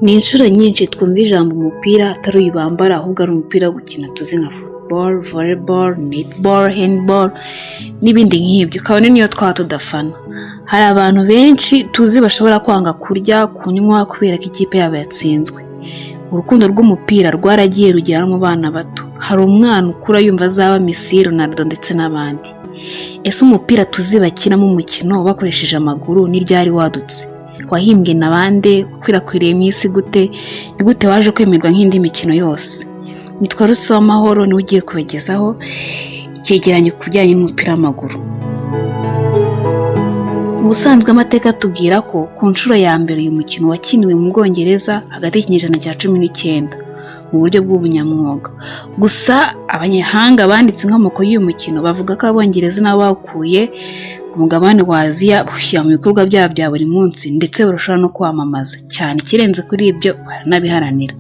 Ni inshuro nyinshi twumva ijambo umupira atari uyu bambara, ahubwo ari umupira wo gukina tuzi nka football, volleyball, netball, handball n'ibindi nk'ibyo, kabone n'iyo twaba tudafana. Hari abantu benshi tuzi bashobora kwanga kurya, kunywa kubera ko ikipe yabo yatsinzwe. Urukundo rw'umupira rwaragiye rugera no mu bana bato. Hari umwana ukura yumva azaba Messi, Ronaldo ndetse n'abandi. Ese umupira tuzi bakinamo umukino bakoresheje amaguru ni ryari wadutse? Wahimbwe na bande? Wakwirakwiriye mu isi gute? Ni gute waje kwemerwa nk'indi mikino yose? Nitwa Rusi Amahoro, niwe ugiye kubagezaho icyegeranyo ku bijyanye n'umupira w'amaguru. Mu busanzwe amateka atubwira ko ku nshuro ya mbere uyu mukino wakiniwe mu Bwongereza hagati y'ikinyejana cya 19 mu buryo bw'ubunyamwuga. Gusa abanyahanga banditse inkomoko y'uyu mukino bavuga ko Abongereza nabo bawukuye ku mugabane wa Aziya, bawushyira mu bikorwa byabo bya buri munsi, ndetse barushaho no kwamamaza cyane. Ikirenze kuri ibyo, baranabiharanira.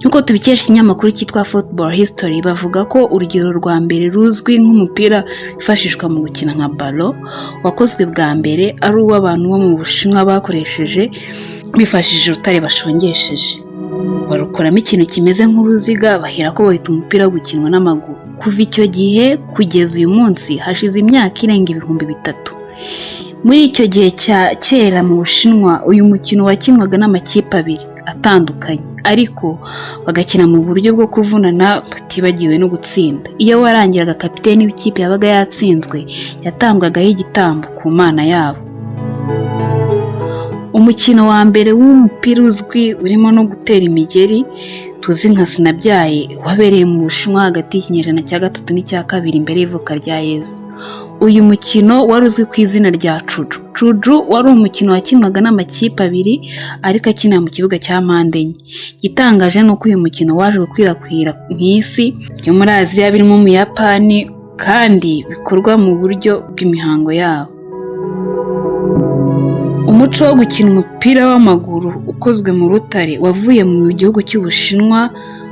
Nk'uko tubikesha ikinyamakuru cyitwa Football History, bavuga ko urugero rwa mbere ruzwi nk'umupira wifashishwa mu gukina nka ballon wakozwe bwa mbere ari uw'abantu bo mu Bushinwa bakoresheje bifashishije urutare bashongesheje, barukoramo ikintu kimeze nk'uruziga, bahera ko bawita umupira wo gukinwa n'amaguru. Kuva icyo gihe kugeza uyu munsi hashize imyaka irenga 3000. Muri icyo gihe cya kera mu Bushinwa, uyu mukino wakinwaga n'amakipe abiri atandukanye, ariko bagakina mu buryo bwo kuvunana batibagiwe no gutsinda. Iyo warangiraga, kapiteni w'ikipe yabaga yatsinzwe yatambwagaho igitambo ku mana yabo. Umukino wa mbere w'umupira uzwi urimo no gutera imigeri tuzi nka sinabyaye wabereye mu Bushinwa hagati y'ikinyejana cya gatatu n'icya kabiri mbere y'ivuka rya Yesu. Uyu mukino wari uzwi ku izina rya Cuju. Cuju wari umukino wakinwaga n'amakipe abiri ariko akinira mu kibuga cya mpande enye. Igitangaje ni uko uyu mukino waje gukwirakwira mu isi yo muri Aziya, birimo mu Buyapani, kandi bikorwa mu buryo bw'imihango yabo. Umuco wo gukina umupira w'amaguru ukozwe mu rutare wavuye mu gihugu cy'Ubushinwa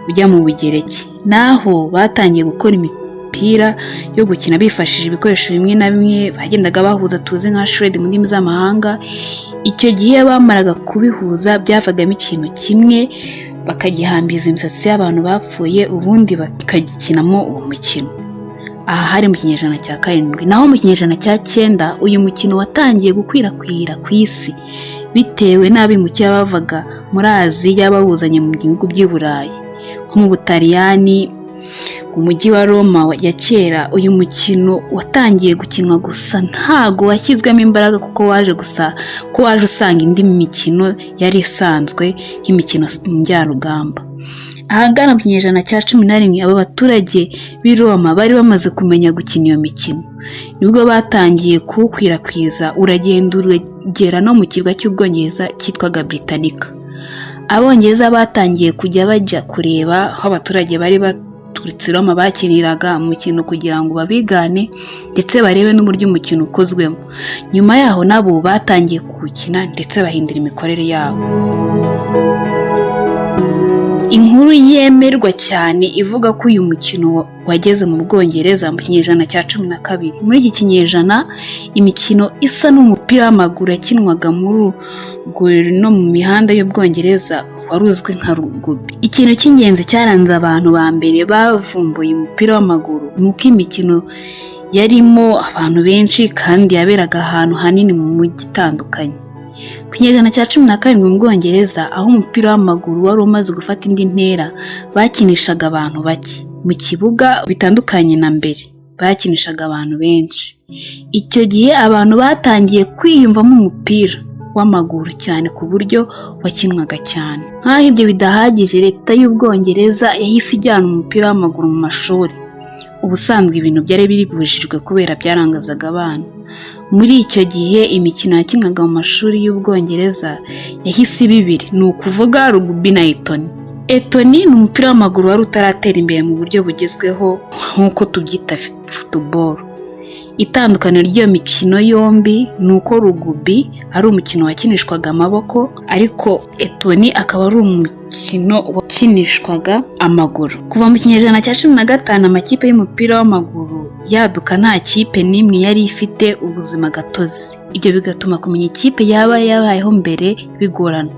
ujya mu Bugereki, naho batangiye gukora imipira yo gukina bifashishije ibikoresho bimwe na bimwe bagendaga bahuza tuzi nka shreds mu ndimi z'amahanga. Icyo gihe iyo bamaraga kubihuza byavagamo ikintu kimwe, bakagihambiza imisatsi y'abantu bapfuye, ubundi bakagikinamo uwo mukino. Aha hari mu kinyejana cya karindwi. Naho mu kinyejana cya cyenda uyu mukino watangiye gukwirakwira ku isi bitewe n'abimukira bavaga muri Aziya bawuzanye mu bihugu by'i Burayi, nko mu Butaliyani, mu mujyi wa Roma ya kera. Uyu mukino watangiye gukinwa, gusa ntago washyizwemo imbaraga kuko waje gusa ko waje usanga indi mikino yari isanzwe nk'imikino njyarugamba. Ahagana mu kinyejana cya 11 aba baturage b'i Roma bari bamaze kumenya gukina iyo mikino, nibwo batangiye kuwukwirakwiza, uragenda uragera no mu kirwa cy'Ubwongereza cyitwaga Britannica. Abongereza batangiye kujya bajya kureba aho abaturage bari baturutse i Roma bakiniraga umukino kugira ngo babigane, ndetse barebe n'uburyo umukino ukozwemo. Nyuma yaho nabo batangiye kuwukina, ndetse bahindura imikorere yawo. Inkuru yemerwa cyane ivuga ko uyu mukino wageze mu Bwongereza mu kinyejana cya 12. Muri iki kinyejana imikino isa n'umupira w'amaguru yakinwaga muri urwo no mu mihanda y'Ubwongereza wari uzwi nka rugubi. Ikintu cy'ingenzi cyaranze abantu ba mbere bavumbuye umupira w'amaguru ni uko imikino yarimo abantu benshi kandi yaberaga ahantu hanini mu mijyi itandukanye. Ku kinyejana cya 17 mu Bwongereza, aho umupira w'amaguru wari umaze gufata indi ntera, bakinishaga abantu bake mu kibuga, bitandukanye na mbere bakinishaga abantu benshi. Icyo gihe abantu batangiye kwiyumvamo umupira w'amaguru cyane ku buryo wakinwaga cyane. Nk'aho ibyo bidahagije, leta y'Ubwongereza yahise ijyana umupira w'amaguru mu mashuri. Ubusanzwe ibintu byari bibujijwe kubera byarangazaga abana. Muri icyo gihe imikino yakinwaga mu mashuri y'Ubwongereza yahise iba ibiri, ni ukuvuga rugubi na etoni. Etoni ni umupira w'amaguru wari utaratera imbere mu buryo bugezweho nk'uko tubyita football. Itandukaniro ry'iyo mikino yombi ni uko rugubi ari umukino wakinishwaga amaboko, ariko etoni akaba ari umukino. mukino wakinishwaga amaguru. Kuva mu kinyejana cya 15 amakipe y'umupira w'amaguru yaduka, nta kipe n'imwe yari ifite ubuzima gatozi. Ibyo bigatuma kumenya ikipe yaba yabayeho mbere bigorana.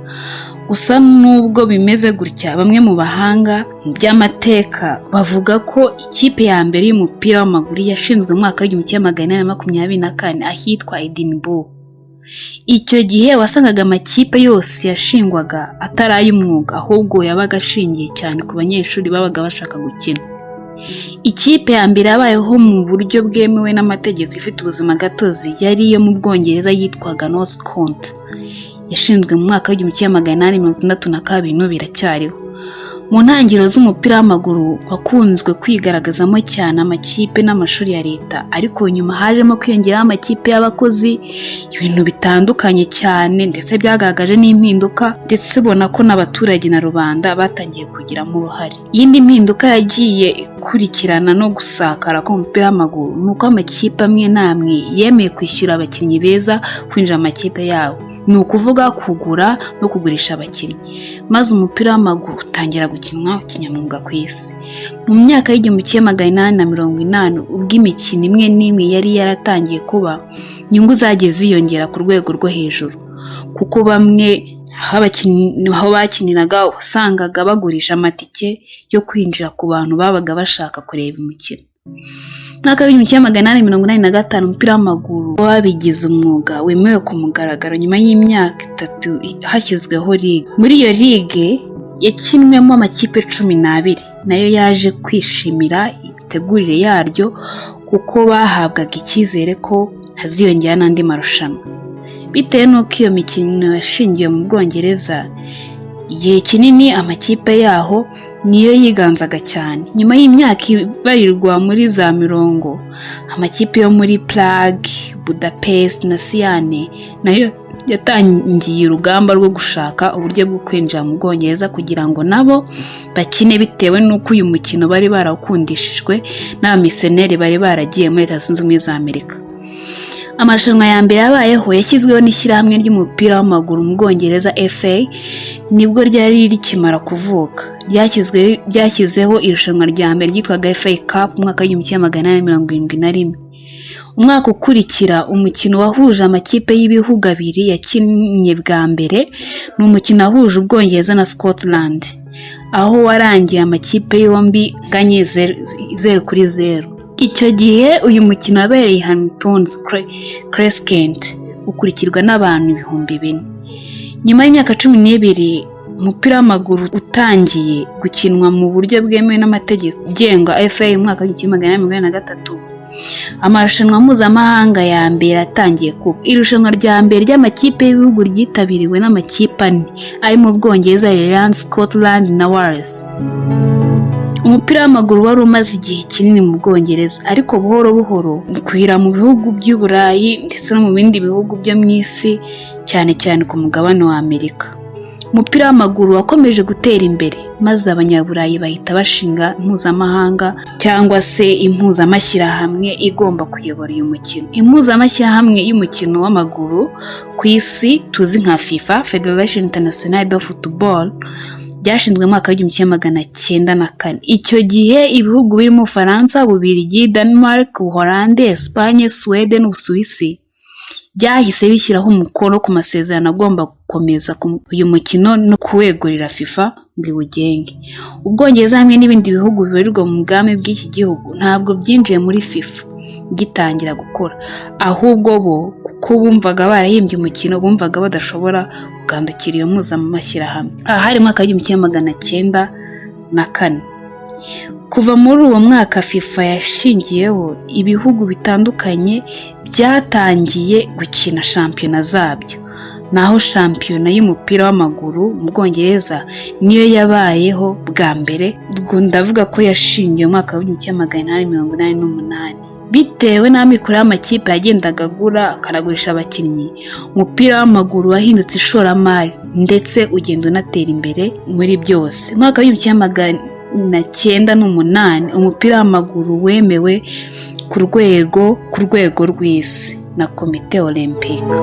Gusa nubwo bimeze gutya, bamwe mu bahanga mu by'amateka bavuga ko ikipe ya mbere y'umupira w'amaguru yashinzwe mu mwaka w'1824 ahitwa Edinburgh. Icyo gihe wasangaga amakipe yose yashingwaga atari ay'umwuga, ahubwo yabaga ashingiye cyane ku banyeshuri babaga bashaka gukina. Ikipe ya mbere yabayeho mu buryo bwemewe n'amategeko ifite ubuzima gatozi yari iyo mu Bwongereza yitwaga Notts County. Yashinzwe mu mwaka w'1862, n'ubu iracyariho. Mu ntangiriro z'umupira w'amaguru wakunzwe kwigaragazamo cyane amakipe n'amashuri ya leta, ariko nyuma hajemo kwiyongeraho amakipe y'abakozi, ibintu bitandukanye cyane, ndetse byagaragaje n'impinduka, ndetse ubona ko n'abaturage na rubanda batangiye kugiramo uruhare. Iyindi mpinduka yagiye ikurikirana no gusakara k'umupira w'amaguru ni uko amakipe amwe n'amwe yemeye kwishyura abakinnyi beza kwinjira mu makipe yabo, ni ukuvuga kugura no kugurisha abakinnyi, maze umupira w'amaguru utangira gukinwa kinyamwuga ku isi. Mu myaka y'1880, ubwo imikino imwe n'imwe yari yaratangiye kuba, inyungu zagiye ziyongera ku rwego rwo hejuru, kuko bamwe aho bakiniraga wasangaga bagurisha amatike yo kwinjira ku bantu babaga bashaka kureba umukino. Mwaka w'1885 umupira w'amaguru w'ababigize umwuga wemewe ku mugaragaro nyuma y'imyaka 3 hashyizweho ligue. Muri iyo ligue yakinwemo amakipe 12, nayo yaje kwishimira imitegurire yaryo kuko bahabwaga icyizere ko haziyongera n'andi marushanwa. Bitewe n'uko iyo mikino yashingiwe mu Bwongereza, igihe kinini amakipe yaho niyo yiganzaga cyane. Nyuma y'imyaka ibarirwa muri za mirongo, amakipe yo muri Prague, Budapest na Siyane nayo yatangiye urugamba rwo gushaka uburyo bwo kwinjira mu Bwongereza kugira ngo nabo bakine, bitewe n'uko uyu mukino bari barawukundishijwe n'abamisiyoneri bari baragiye muri Leta Zunze Ubumwe za Amerika. Amarushanwa ya mbere yabayeho yashyizweho n'ishyirahamwe ry'umupira w'amaguru mu Bwongereza FA, nibwo ryari rikimara kuvuka. Ryashyizeho irushanwa rya mbere ryitwaga FA Cup mu mwaka w'1871. Umwaka ukurikira umukino wahuje amakipe y'ibihugu abiri yakinnye bwa mbere ni umukino wahuje Ubwongereza na Scotland, aho warangiye amakipe yombi anganye 0-0. Icyo gihe uyu mukino wabereye i Hamilton Crescent, ukurikirwa n'abantu 4000. Nyuma y'imyaka 12 umupira w'amaguru utangiye gukinwa mu buryo bwemewe n'amategeko agenga FA mu mwaka w'1983, amarushanwa mpuzamahanga ya mbere atangiye kuba. Irushanwa rya mbere ry'amakipe y'ibihugu ryitabiriwe n'amakipe ane arimo Ubwongereza, Ireland, Scotland na Wales. Umupira w'amaguru wari umaze igihe kinini mu Bwongereza, ariko buhoro buhoro ukwira mu bihugu by'Uburayi ndetse no mu bindi bihugu byo mu isi, cyane cyane ku mugabane wa Amerika. Umupira w'amaguru wakomeje gutera imbere, maze abanyaburayi bahita bashinga mpuzamahanga cyangwa se impuzamashyirahamwe igomba kuyobora uyu mukino. Impuzamashyirahamwe y'umukino w'amaguru ku isi tuzi nka FIFA, Federation Internationale de Football, ryashinzwe mu mwaka w'1904. Icyo gihe ibihugu birimo Ubufaransa, Ububiligi, Denmark, Ubuholandi, Espagne, Suwede n'Ubusuwisi byahise bishyiraho umukono ku masezerano agomba gukomeza uyu mukino no kuwegurira FIFA ngo iwugenge. Ubwongereza hamwe n'ibindi bihugu bibarirwa mu bwami bw'iki gihugu ntabwo byinjiye muri FIFA gitangira gukora, ahubwo bo kuko bumvaga barahimbye umukino bumvaga badashobora kugandukira iyo mpuzamashyirahamwe. Aha hari mu mwaka w'1904. Kuva muri uwo mwaka FIFA yashingiyeho, ibihugu bitandukanye byatangiye gukina shampiyona zabyo. Naho shampiyona y'umupira w'amaguru mu Bwongereza niyo yabayeho bwa mbere, ubwo ndavuga ko yashingiwe mu mwaka w'1888. Bitewe n'amikoro y'amakipe yagendaga agura akanagurisha abakinnyi, umupira w'amaguru wahindutse ishoramari ndetse ugenda unatera imbere muri byose. Mu mwaka w'1908 umupira w'amaguru wemewe ku rwego rw'isi na komite olympique.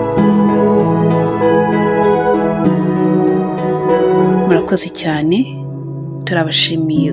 Murakoze. Murakoze cyane, turabashimiye.